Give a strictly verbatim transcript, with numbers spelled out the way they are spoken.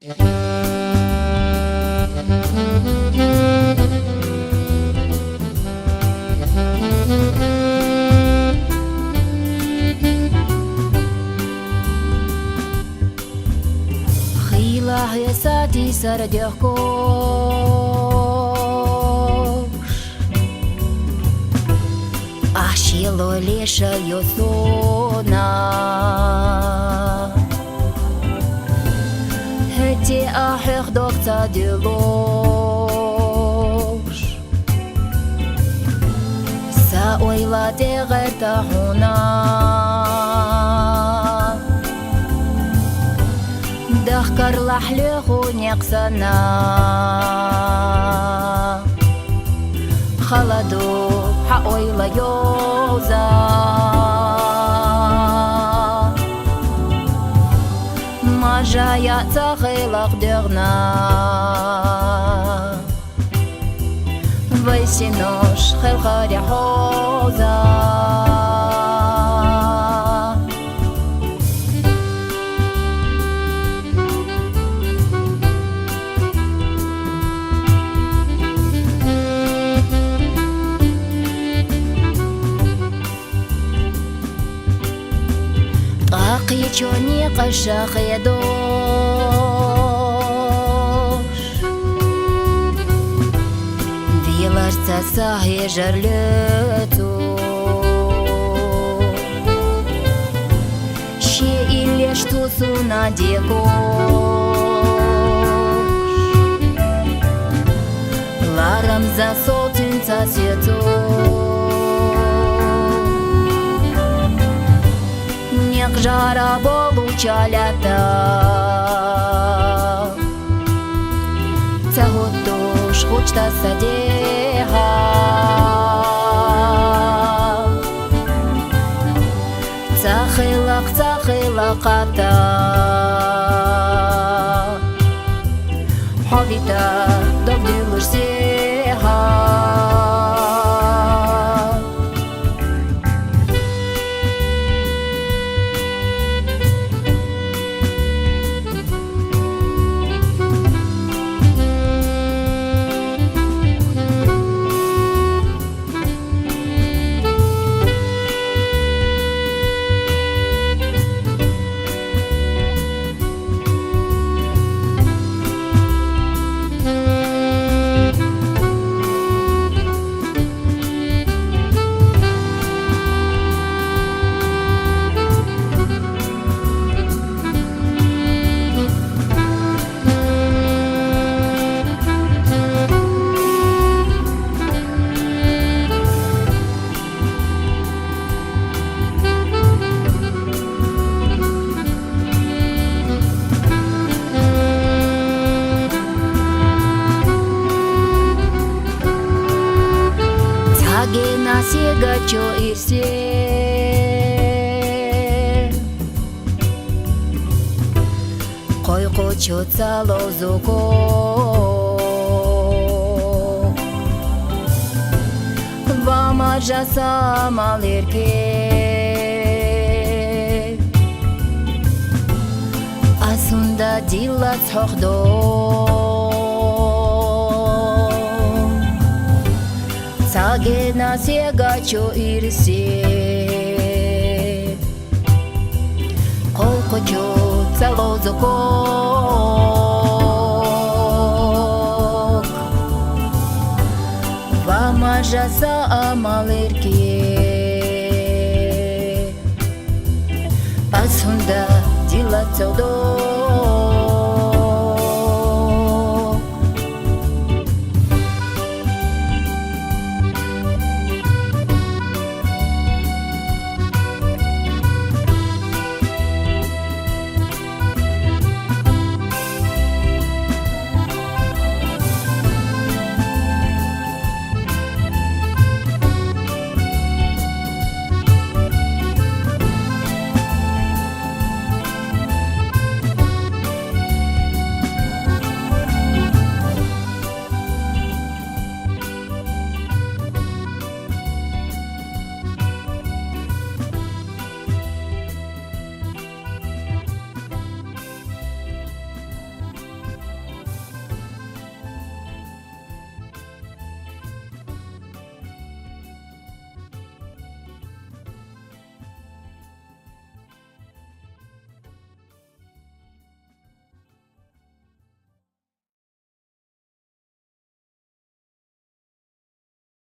Хийла хьесати сардехкош, ахь шело леша йо сона. ХӀетте а хьоьх дог ца дуьллуш, са ойла тӀе гӀерта хьуна. Дахкар лахь лоьху некъ санна, хала ду хьан ойла йовза. Мажа яц хайлакх дегӀна, вай синош хелхарехь хьовза. Ткъа кхечо некъаш хьедош, велар цо са хьежар лоьцу. Шен иллеш цо суна декъош, ларам за со цуьнца сецо. Некъ жара болуча лаьтта, ца хӀуттуш гучда сан дехьа. Ца хилла, ца хилла кхатта, хьо вита дог дуьллуш сехьа. Цхьа гена сегачо ирсе, кхойкхучо ца ловзу ког. Ва мажа са амал ирке, ас хӀунда диллац хьох дог. Цхьа гена сегачо ирсе, кхойкхучо ца ловзу ког. Ва мажа са амал ирке, ас хӀунда диллац хьох дог.